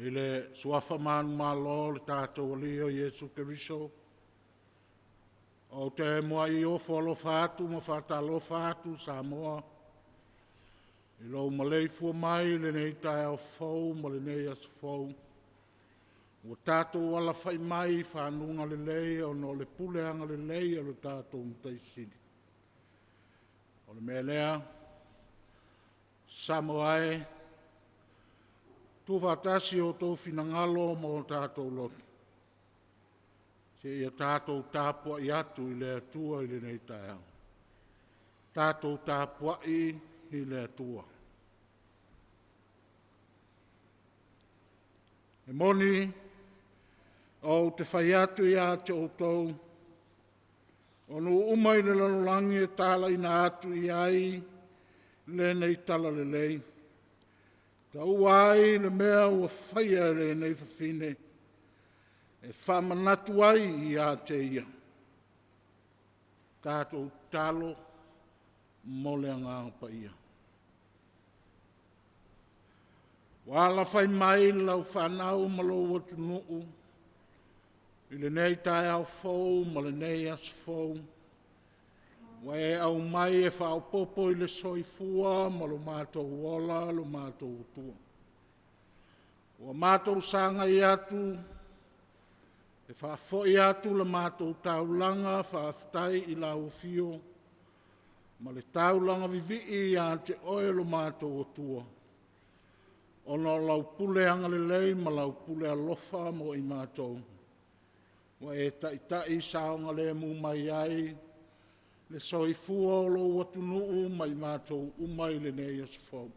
I le Suafa manumalo o le tatou Alii o Iesu Keriso, ou te muai ofo alofa atu ma faatalofa atu Samoa i lou maleifua mai i lenei taeao fou ma lenei aso fou, ua tatou alafai mai i faguga lelei ona o le pule agalelei a lo tatou Matai Sili. O le mea lea, Samoa e, tuufaatasi o outou finagalo ma o tatou loto, seia tatou tapuai atu i le Atua i lenei taeao. Tatou tapuai i le Atua. E moni, ou te fai atu ia te outou, o nuu uma i le lalolagi e talaiina atu i ai lenei talalelei, e taua ai le mea ua faia e lenei fafine, e faamanatu ai ia te ia. Tatou tatalo mo le Agaga Paia. Ua alafai mai lau fanau ma lou atunuu i lenei taeao fou ma lenei aso fou, ua e aumai e faaopoopo i le soifua ma lo matou ola lo matou Atua. Ua matou sagai atu e faafoi atu le matou taulaga faafetai i lau afio ma le taulaga vivii ia te Oe lo matou Atua, ona o lau pule agalelei ma lau pule alofa mo i matou, ua e taitai saogalemu mai ai le soifua o lou atunuu ma i matou uma i lenei aso fou. O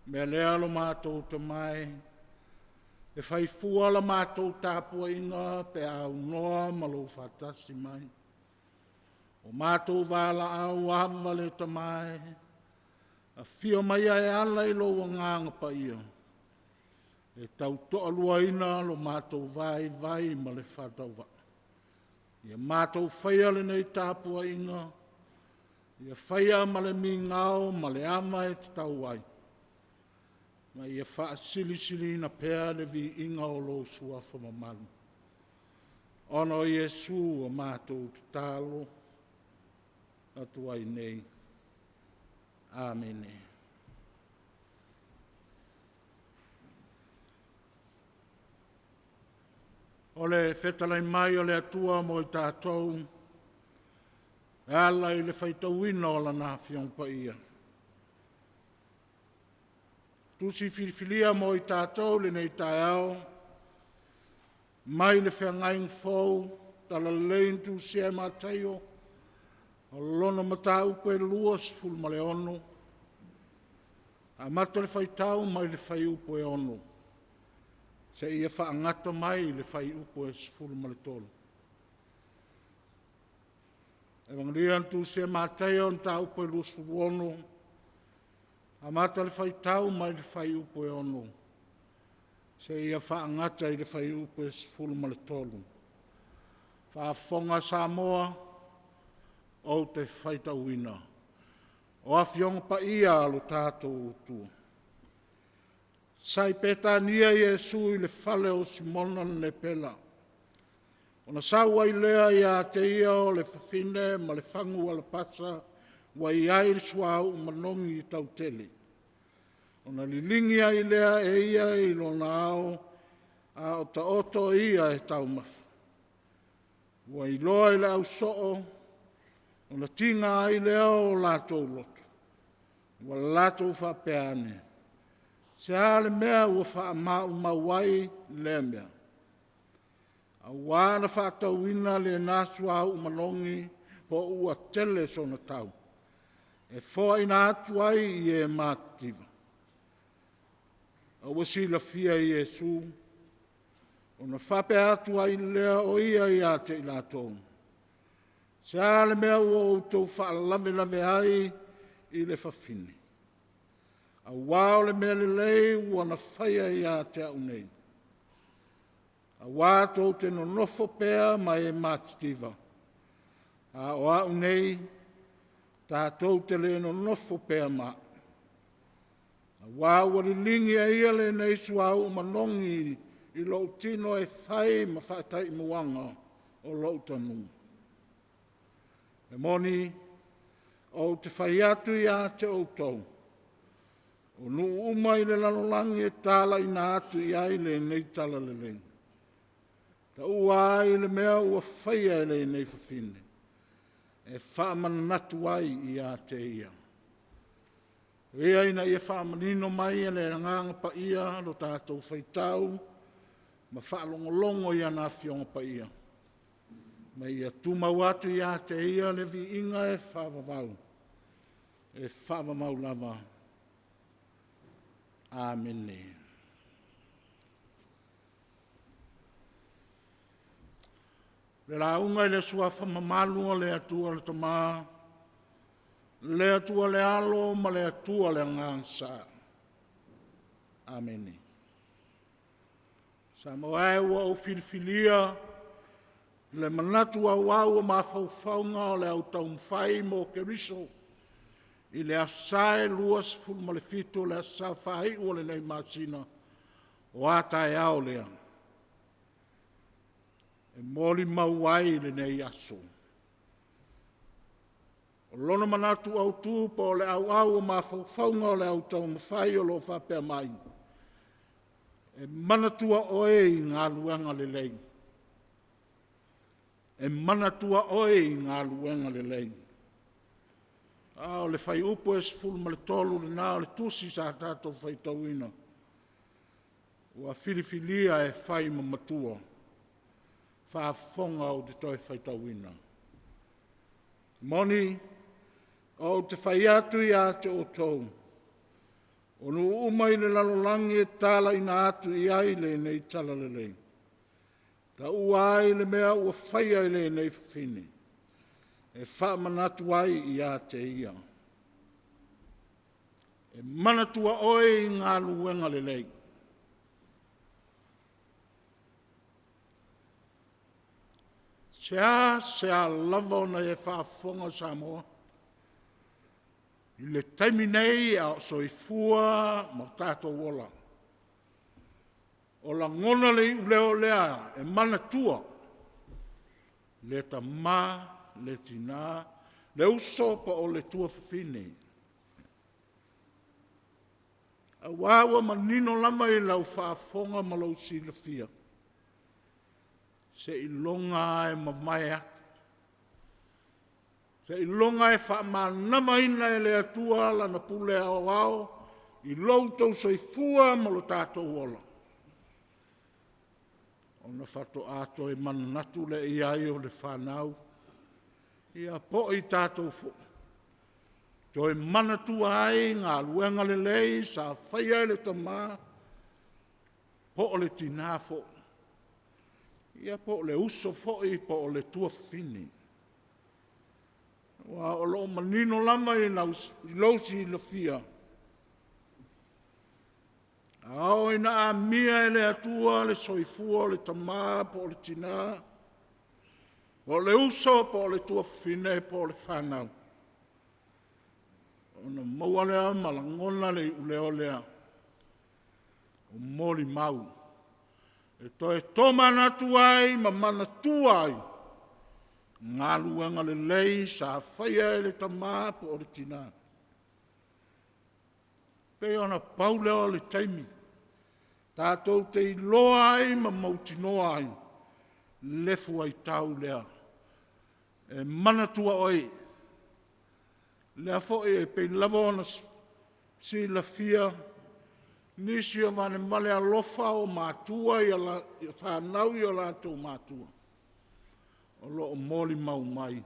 le mea lea lo matou Tama e, e fai fua la matou tapuaiga pe a aunoa ma lou faatasi mai. O matou valaau ava le Tama e, afio maia e ala i lou Agaga Paia, e tautoaluaina lo matou vaivai ma le faatauvaa. Ia matou faia lenei tapuaiga, ia faia ma le migao ma le ava e tatau ai, ma ia faasilisiliina pea le viiga o lou Suafa mamalu. Ona o Iesu ua matou tatalo atu ai nei. Amene. O le fetalai mai o le Atua mo i tatou, e ala i le faitauina o Lana Afioga Paia. Tusi Filifilia mo i tatou i lenei taeao, mai le Feagaiga Fou, Talalelei na tusia e Mataio, o lona mataupu e 26, amata le faitau mai le fuaiupu e 6 seia faagata mai le fuaiupu e 13. Evagela na tusia e Mataio, mataupu e 26, amata le faitau mai le fuaiupu e 6 seia faagata i le fuaiupu e 13. Faafofoga Samoa, ou te faitauina, o Afioga Paia a lo tatou Atua. Sa i Petania Iesu i le fale o Simona le lepera. Ona sau ai lea ia te ia o le fafine ma le fagu alapasa ua i ai le suauu manogi tautele, ona liligi ai lea e ia i lona ao a o taoto ia e taumafa. Ua iloa e le ausoo, ona tiga ai lea o latou loto, ua latou faapea ane, “Se a le mea ua faamaumau ai lea mea? Aua na faatauina lena suauu manogi po ua tele sona tau, e foaina atu ai i e matitiva.” A ua silafia e Iesu, ona faapea atu ai lea o Ia ia te i latou, “Se a le mea ua outou faalavelave ai i le fafine? Aua o le mea lelei ua na faia ia te au nei. Aua tou te nonofo pea ma e matitiva, a o au nei tatou te le nonofo pea ma au. Aua ua liligi e ia lenei suauu manogi i lou tino e fai ma faataimuaga o lou tanuga. E moni, ou te fai atu ia te outou, o nuu uma i le lalolagi e talaiina atu i ai lenei Talalelei, taua ai le mea ua faia e lenei fafine, e faamanatu ai ia te ia.” Ia ina ia faamanino mai e le Agaga Paia lo tatou faitau ma faalogologo i Ana Afioga Paia, ma ia tumau atu ia te Ia le viiga e faavavau, e faavavau lava. Amene. O le lauga i le Suafa mamalu o le Atua le Tama, le Atua le Alo ma le Atua le Agaga Sa. Amene. Samoa e, ua ou filifilia le manatu auau o mafaufauga o le au taumafai mo Keriso i le Aso Sa e 27 o le aso Sa faaiu o lenei masina, o a taeao lea? E molimau ai lenei aso. O lona manatu autu po o le auau o mafaufauga o le au taumafai o lo o faapea mai, e manatua oe i galuega lelei. E manatua oe i galuega lelei. A o le fuaiupu e 13 lena o le tusi sa tatou faitauina, ua filifilia e fai ma matua, faafofoga ou te toe faitauina. E moni, ou te fai atu ia te outou, o nuu uma i le lalolagi e talaiina atu i ai lenei talalelei, taua ai le mea ua faia e lenei fafine, e faamanatu ai ia te ia. E manatua oe i galuega lelei. Sea sea lava ona e faafofoga Samoa i le taimi nei a o soifua ma o tatou ola, o lagona le iuleo lea, e manatua le tama, le tina, le uso po o le tuafafine. Aua ua manino lava i lau faafofoga ma lou silafia, seiloga lava e mavae atu, seiloga e faamanavaina e le Atua Lana pule aoao i lo outou soifua ma lo tatou ola, ona faatoa toe manatu lea i ai o le fanau, ia po o i tatou foi, toe manatua ai galuega lelei sa faia e le tama po o le tina foi, ia po o le uso foi po o le tuafafine. Aua o lo o manino lava i lou silafia, a oo ina amia e le Atua le soifua o le tama po o le tina, po o le uso po o le tuafafine po o le fanau, ona maua lea ma lagona le iuleo lea, o molimau e toe tomanatu ai ma manatua ai galuega lelei sa faia e le tama po o le tina. E pei ona pau lea o le taimi tatou te iloa ai ma mautinoa ai le fuaitau lea, e manatua oe. O lea foi e pei lava ona silafia nisi o valevale alofa o matua i fanau i o latou matua, o lo o molimau mai,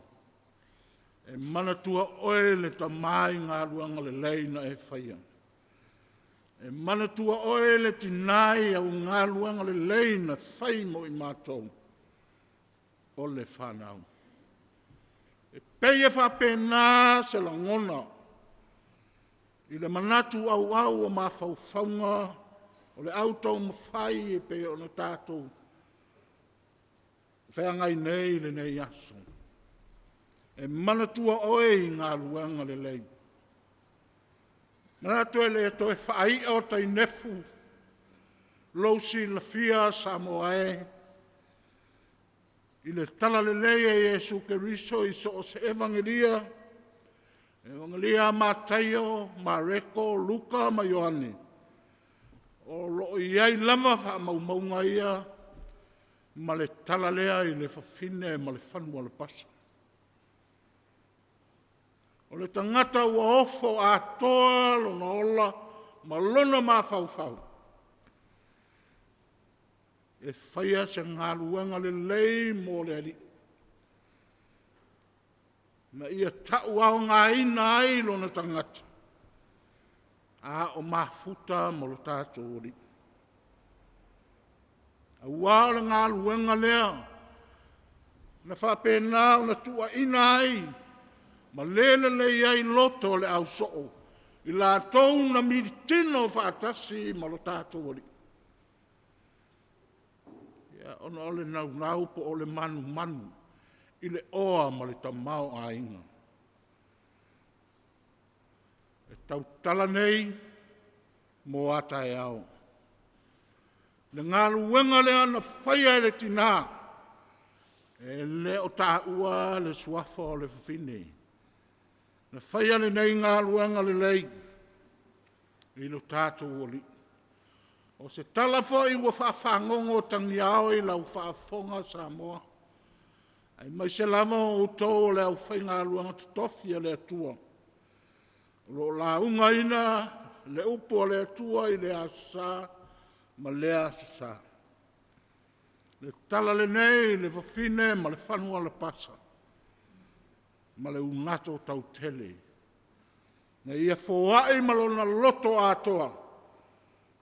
e manatua oe le tama i galuega lelei na e faia. E manatua oe le tina i au galuega lelei na fai mo i matou o le fanau. E pei e faapena se lagona i le manatu auau o mafaufauga o le au taumafai e pei ona tatou feagai nei i lenei aso. E manatua oe i galuega lelei. E manatu e le toe faaia o tai nefu lou silafia Samoa e, i le talalelei a Iesu Keriso i so o se Evagelia, Evagelia a Mataio, Mareko, Luka ma Ioane, o lo o i ai lava faamaumauga ia ma le tala lea i le fafine ma le fanualapasa. O le tagata ua ofo atoa lona ola ma lona mafaufau e faia se galuega lelei mo le Alii, ma ia tauaogaina ai lona tagata, a o mafuta ma lo tatou Alii. Aua o le galuega lea na faapena ona tuuaina ai ma le lelei ai loto o le ausoo, i latou na militino faatasi ma lo tatou Alii, ona o le naunau po o le manumanu i le oa ma le tamaoaiga. E tautala nei mo a taeao. Le galuega lea na faia e le tina, e le o taua le suafa o le fafine. Na faia lenei galuega lelei i lo tatou Alii. O se tala foi ua faafagogo tagiao i lau faafofoga Samoa, aemaise lava o outou o le aufaigaluega totofi a le Atua, o lo o laugaina le upu a le Atua i lea Aso Sa ma lea Aso Sa. O le tala lenei i le fafine ma le fanualapasa ma le ugatotautele, na ia foai ma lona loto atoa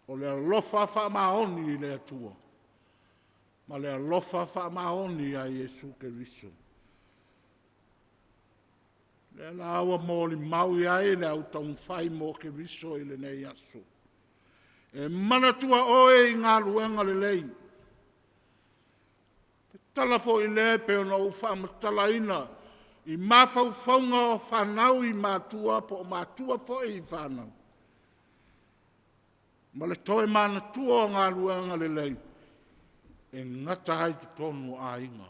o le alofa faamaoni i le Atua ma le alofa faamaoni ia Iesu Keriso. O lea la ua molimau i ai le au taumafai mo Keriso i lenei aso. E manatua oe i galuega lelei. O le tala foi lea e pei ona ou faamatalaina i mafaufauga o fanau i matua po o matua foi i fanau, ma le toe manatua o galuega lelei, e gata ai totonu o aiga,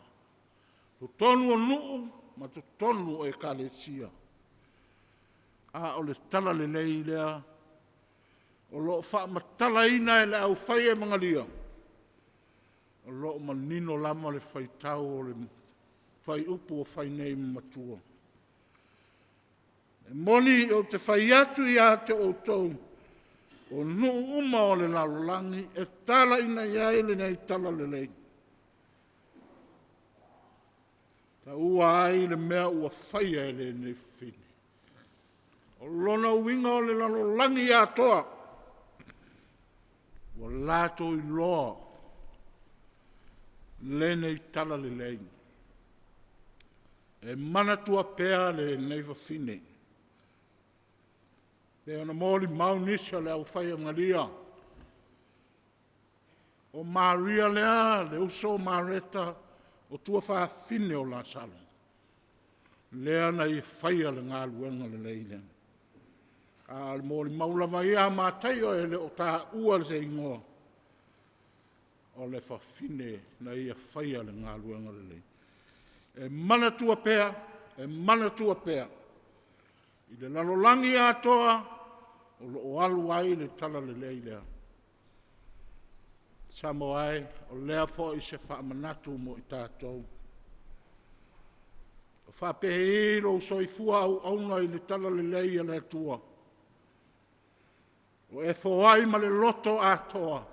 totonu o nuu ma totonu o ekalesia. A o le talalelei lea o lo o faamatalaina e le aufai evagalia, o lo o manino lava le faitau o le fuaiupu ua fai nei ma matua. E moni ou te fai atu ia te outou, o nuu uma o le lalolagi e talaiina i ai lenei talalelei, e taua ai le mea ua faia e lenei fafine. O lona uiga o le lalolagi atoa, ua latou iloa lenei talalelei. E manatua pea lenei fafine, e pei ona molimau nisi o le aufaiagalia, o Maria lea le uso a Mareta, o tuafafine o Lasalo, lea na ia faia le galuega lelei lea. A o le molimau lava ia a Mataio e le o taua se igoa o le fafine na ia faia le galuega lelei. E manatua pea, e manatua pea, i le lalolagi atoa o lo o alu ai le talalelei lea. Samoa e, o lea foi se faamanatu mo i tatou. O faapei lou soifua auauna i le talalelei a le Atua? O e foai ma le loto atoa,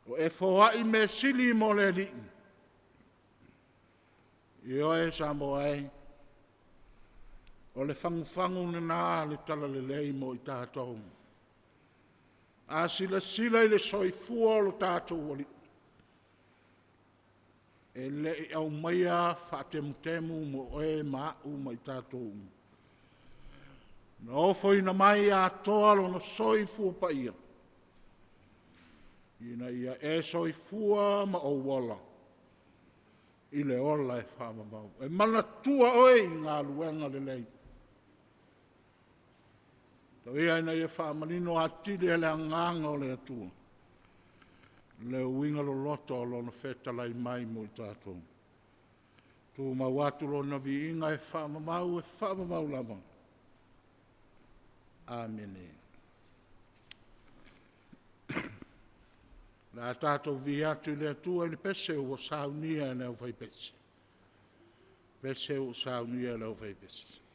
o e foai mea sili mo le Alii. Ioe Samoa e, o le fagufagu lena o le talalelei mo i tatou. A silasila i le soifua o lo tatou Alii, e le i aumaia faatemutemu mo oe ma au ma i tatou uma. Na ofoina mai atoa Lona soifua paia, ina ia e soifua ma ou ola i le ola e faavavau. E manatua oe i galuega lelei. Tau ia ina ia faamanino atili e le Agaga o le Atua le uiga loloto o Lona fetalai mai mo i tatou. Tumau atu Lona viiga e faavavau, e faavavau lava. Amene. O le a tatou vivii atu i le Atua i le pese ua saunia e le aufaipese. Pese ua saunia e le aufaipese.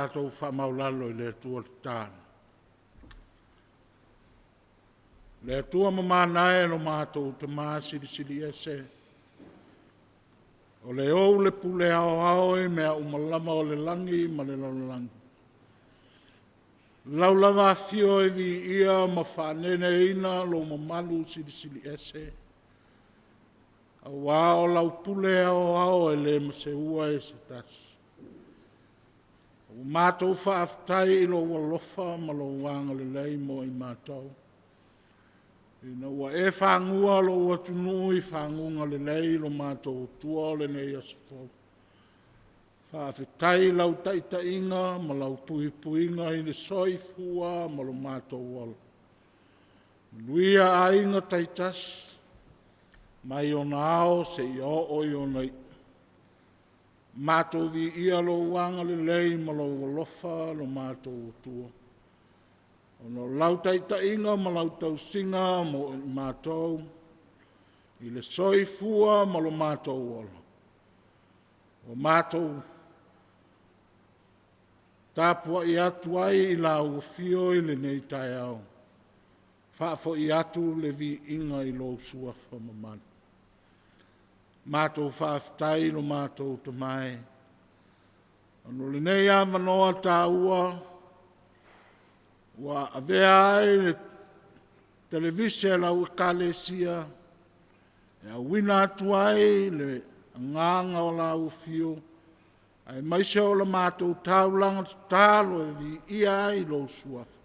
tatou faamaualalo i le Atua le tatalo. Le Atua mamana e lo matou Tama Silisili Ese, o le ou le pule aoao i mea uma lava o le lagi ma le lalolagi, i lau lava afio e viia ma faaneneina lou mamalu silisili ese, aua o lau pule aoao e le ma seua e se tasi. Ua matou faafetai i lou alofa ma lou agalelei mo i matou, ina ua e fagua lou atunuu i faguga lelei lo matou Atua o lenei aso fou. Faafetai i lau taitaiga ma lau puipuiga i le soifua ma lo matou ola. Manuia aiga taitasi mai ona ao seia oo i ona iu. Matou viia lou agalelei ma lou alofa lo matou Atua, ona o lau taitaiga ma lau tausiga mo i matou i le soifua ma lo matou ola. Ua matou tapuai atu ai i lau afio i lenei taeao, faafoi atu le viiga i lou Suafa mamalu. Matou faafetai i lo matou Tama e, ona o lenei avanoa taua ua avea ai le televise a lau Ekalesia e auina atu ai le agaga o lau afio aemaise o le matou taulaga tatalo e viia ai lou Suafa,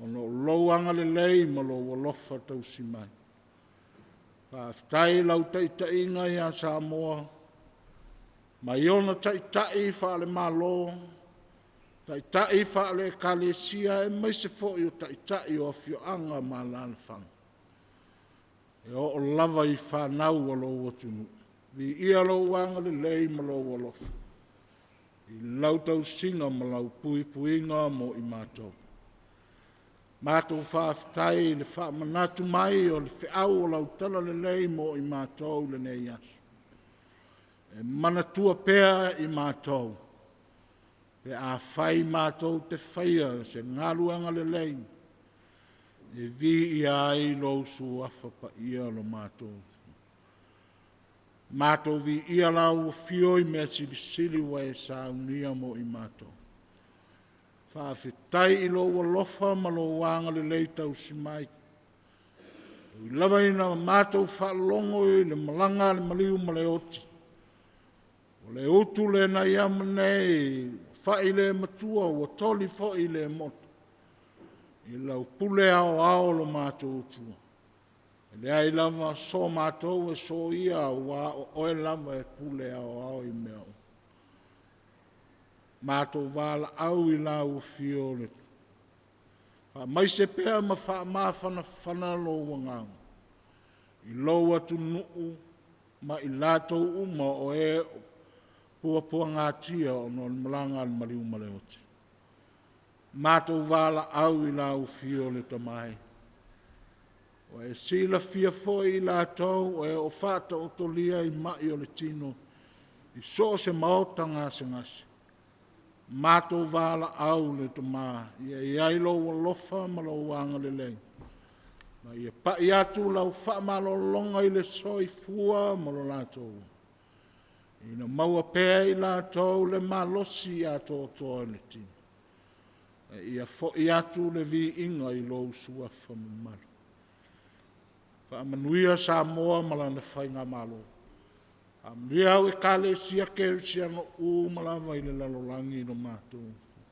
ona o lou agalelei ma lou alofa tausi mai. Faafetai i lau taitaiga ia Samoa, mai ona taitai faale-Malo, taitai faale-Ekalesia, aemaise foi o taitai o afioaga ma alaalafaga, e oo lava i fanau a lou atunuu. Viia lou agalelei ma lou alofa i lau tausiga ma lau puipuiga mo i matou. Matou faafetai i le faamanatu mai o le feau o lau talalelei mo i matou i lenei aso, e manatua pea i matou pe afai matou te faia se galuega lelei, e viia ai lou Suafa Paia lo matou Atua. Matou viia lau afio i mea silisili ua e saunia mo i matou. Faafetai i lou alofa ma lou agalelei tausi mai. E ui lava ina matou faalogo i le malaga a le maliu ma le oti, o le utu lea na iama nei ua fai le matua ua toli foi le mota, i lau pule aoao lo matou Atua, e leai lava so matou e soia aua o Oe lava e pule aoao i mea uma. Matou valaau i lau afio, faamaise pea ma faamafanafana lou agaga i lou atunuu ma i latou uma o e o puapuagatia ona o le malaga a le maliu ma le oti. Matou valaau i lau afio le Tama e, ua e silafia foi i latou o e o faataotolia i mai o le tino i so o se maota gasegase, matou valaau le Tama, ia i ai lou alofa ma lou agalelei, ma ia pai atu lau faamalologa i le soifua ma lo latou ola, ina ia maua pea e i latou le malosi atoatoa i le tino, a ia foi atu le viiga i lou Suafa mamalu. Faamanuia Samoa ma lana faigamalo. Faamanuia au Ekalesia Kerisiano uma lava i le lalolagi lo matou Atua.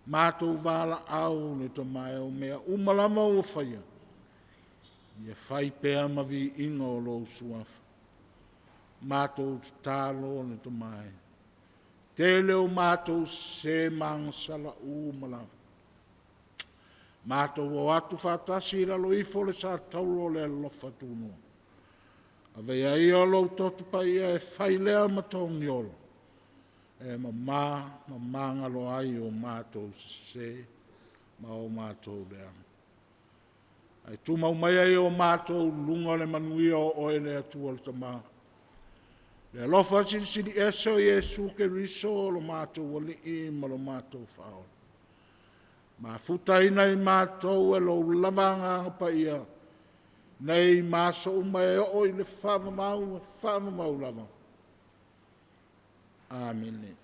Matou valaau le Tama e, o mea uma lava ua faia, ia fai pea ma viiga o lou Suafa. Matou tatalo le Tama e, tele o matou sese ma agasala uma lava, matou o atu faatasi i lalo ifo o le satauro o le alofa tunoa. Avea ia lou Toto Paia e fai lea ma togiola, e mama ma magalo ai o matou sese ma o matou leaga. Ae tumau maia i o matou luga le manuia o Oe le Atua le Tama, Le alofa Silisili Ese o Iesu Keriso o lo matou Alii ma lo matou Faaola, mafutaina i matou e lou lava Agaga Paia, nei ma aso uma e oo i le faavavau e faavavau lava. Amene.